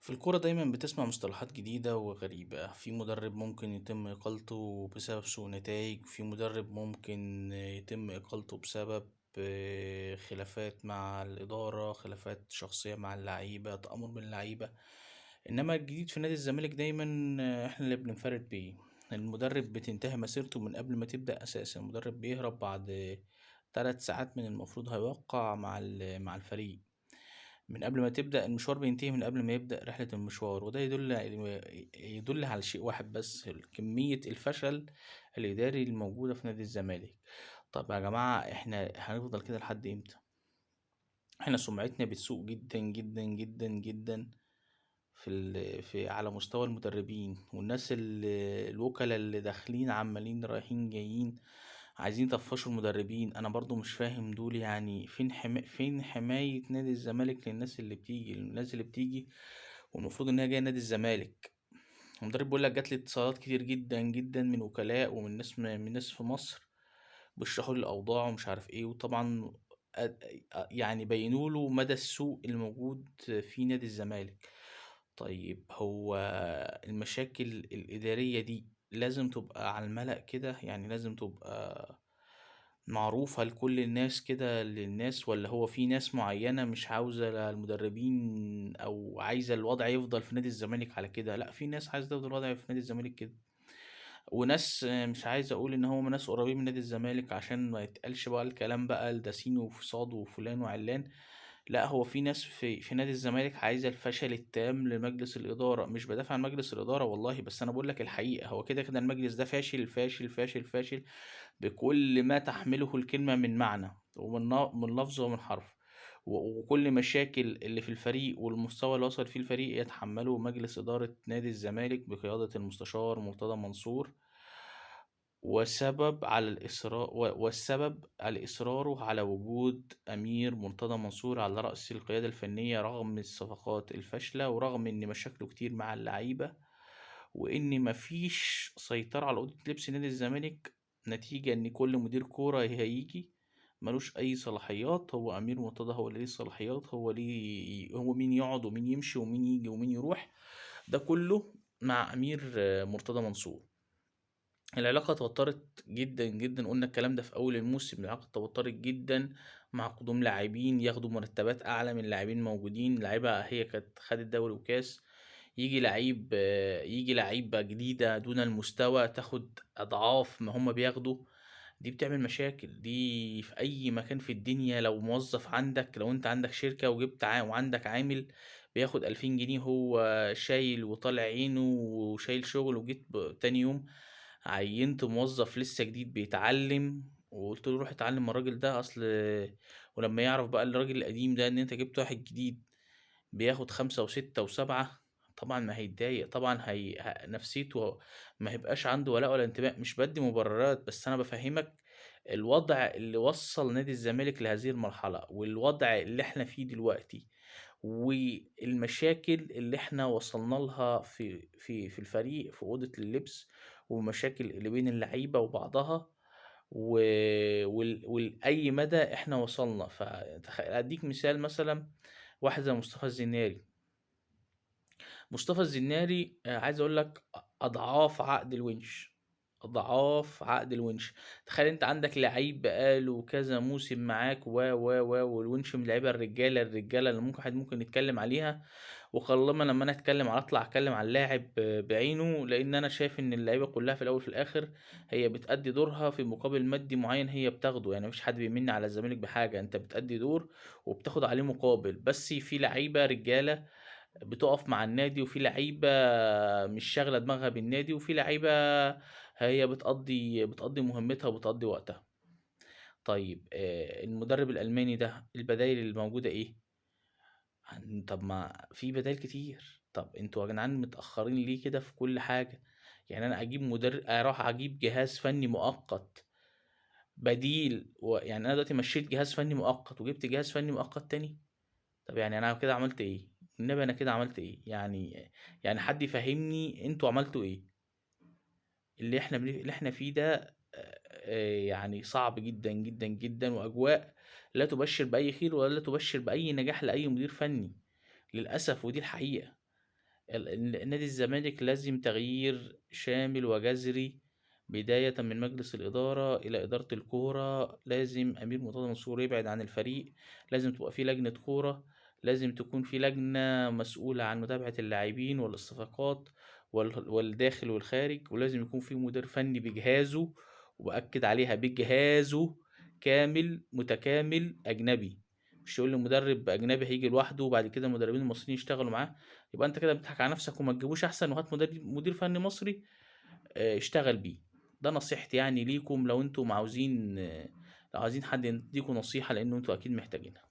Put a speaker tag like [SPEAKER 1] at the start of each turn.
[SPEAKER 1] في الكورة دايما بتسمع مصطلحات جديدة وغريبة. في مدرب ممكن يتم إقالته بسبب سوء نتائج، في مدرب ممكن يتم إقالته بسبب خلافات مع الإدارة، خلافات شخصية مع اللعيبة، تأمر من اللعيبة. إنما الجديد في نادي الزمالك دايما إحنا اللي بننفرد بيه. المدرب بتنتهي مسيرته من قبل ما تبدأ أساسا، المدرب بيهرب بعد 3 ساعات من المفروض هيوقع مع الفريق. من قبل ما تبدأ المشوار بينتهي من قبل ما يبدأ رحلة المشوار، وده يدل على شيء واحد بس، كمية الفشل الإداري الموجودة في نادي الزمالك. طب يا جماعة، إحنا هنفضل كده لحد إمتى؟ إحنا سمعتنا بتسوء جدا جدا جدا جدا في على مستوى المدربين والناس الوكلاء اللي داخلين عمالين رايحين جايين عايزين يطفشوا المدربين. انا برضو مش فاهم دول، يعني فين حماية نادي الزمالك للناس اللي بتيجي، الناس اللي بتيجي والمفروض ان هي جايه نادي الزمالك. المدرب بيقول لك جات لي اتصالات كتير جدا جدا من وكلاء ومن ناس من ناس في مصر بيشرحوا لي الاوضاع ومش عارف ايه، وطبعا يعني بينوا له مدى السوء الموجود في نادي الزمالك. طيب هو المشاكل الإدارية دي لازم تبقى على الملأ كده؟ يعني لازم تبقى معروفة لكل الناس كده للناس، ولا هو في ناس معينة مش عاوزة لا المدربين أو عايزة الوضع يفضل في نادي الزمالك على كده؟ لا، في ناس عايزة تفضل الوضع في نادي الزمالك كده، وناس مش عايز أقول إن هم ناس قريبين من نادي الزمالك عشان ما يتقالش بقى الكلام بقى ده سين وفصاد وفلان وعلان. لا، هو في ناس في نادي الزمالك عايزة الفشل التام لمجلس الإدارة. مش بدافع عن مجلس الإدارة والله، بس أنا بقول لك الحقيقة، هو كده كده المجلس ده فاشل فاشل فاشل فاشل بكل ما تحمله الكلمة من معنى ومن من لفظ ومن حرف، وكل مشاكل اللي في الفريق والمستوى اللي وصل فيه الفريق يتحمله مجلس إدارة نادي الزمالك بقيادة المستشار مرتضى منصور، وسبب على الإصرار والسبب على إصراره على وجود أمير مرتضى منصور على رأس القيادة الفنية رغم الصفقات الفاشلة، ورغم إن مشاكله كتير مع اللعيبة، وإن مفيش سيطرة على أوضة لبس نادي الزمالك، نتيجة إن كل مدير كورة هيجي ملوش أي صلاحيات. هو أمير مرتضى هو اللي ليه الصلاحيات، هو ليه، هو مين يقعد ومين يمشي ومين يجي ومين يروح، ده كله مع أمير مرتضى منصور. العلاقة توترت جدا جدا، قلنا الكلام ده في أول الموسم، العلاقة توترت جدا مع قدوم لاعبين ياخدوا مرتبات أعلى من لاعبين موجودين، لعيبة هي كانت خدت دوري وكاس، يجي لعيبة جديدة دون المستوى تاخد أضعاف ما هم بياخدوا. دي بتعمل مشاكل دي في أي مكان في الدنيا. لو موظف عندك، لو أنت عندك شركة وجبت وعندك عامل بياخد 2000 جنيه، هو شايل وطالع عينه وشايل شغل، وجيت تاني يوم عينت موظف لسه جديد بيتعلم وقلت له روح اتعلم من الراجل ده، اصل ولما يعرف بقى الراجل القديم ده ان انت جبت واحد جديد بياخد 5 و6 و7، طبعا ما هيتضايق، طبعا نفسيته ما هيبقاش عنده ولاء ولا انتماء. مش بدي مبررات، بس انا بفهمك الوضع اللي وصل نادي الزمالك لهذه المرحلة، والوضع اللي احنا فيه دلوقتي، والمشاكل اللي احنا وصلنا لها في الفريق، في أوضة اللبس، ومشاكل اللي بين اللعيبة وبعضها، ولأي مدى احنا وصلنا. فأديك مثال، مثلا واحد زي مصطفى الزناري. مصطفى الزناري، عايز اقول لك اضعاف عقد الونش، اضعاف عقد الونش. تخيل انت عندك لعيب بقاله كذا موسم معاك و و و والونش من اللعيبه الرجاله اللي ممكن حد ممكن يتكلم عليها، وقلما لما انا اتكلم على اطلع اتكلم على اللاعب بعينه، لان انا شايف ان اللعيبه كلها في الاول وفي الاخر هي بتأدي دورها في مقابل مادي معين هي بتاخده، يعني مفيش حد بيمن على الزمالك بحاجه، انت بتأدي دور وبتاخد عليه مقابل. بس في لعيبه رجاله بتقف مع النادي، وفي لعيبه مش شاغله دماغها بالنادي، وفي لعيبه هي بتقضي مهمتها وبتقضي وقتها. طيب المدرب الألماني ده البدايل اللي موجودة إيه؟ طب ما في بدايل كتير. طب انتوا يا جدعان متأخرين ليه كده في كل حاجة؟ يعني أنا أجيب مدرب، أروح أجيب جهاز فني مؤقت بديل، يعني أنا دلوقتي مشيت جهاز فني مؤقت وجبت جهاز فني مؤقت تاني. طب يعني أنا كده عملت إيه؟ النبي أنا كده عملت إيه؟ يعني حد يفهمني انتوا عملتوا إيه؟ اللي احنا فيه ده يعني صعب جدا جدا جدا، وأجواء لا تبشر بأي خير ولا تبشر بأي نجاح لأي مدير فني للأسف، ودي الحقيقة. نادي الزمالك لازم تغيير شامل وجذري، بداية من مجلس الإدارة إلى إدارة الكورة. لازم أمير مرتضى منصور يبعد عن الفريق، لازم تبقى في لجنة كورة، لازم تكون في لجنة مسؤولة عن متابعة اللاعبين والصفقات والداخل والخارج، ولازم يكون في مدير فني بجهازه، وأكد عليها بجهازه كامل متكامل أجنبي، مش تقول لي مدرب أجنبي هيجي لوحده وبعد كده المدربين المصريين يشتغلوا معاه، يبقى أنت كده بتضحك على نفسك وما تجيبوش أحسن، وهات مدير فني مصري اشتغل بيه. ده نصيحتي ليكم لو أنتم عاوزين، لو عايزين حد يديكم نصيحة، لأن أنتم أكيد محتاجينها.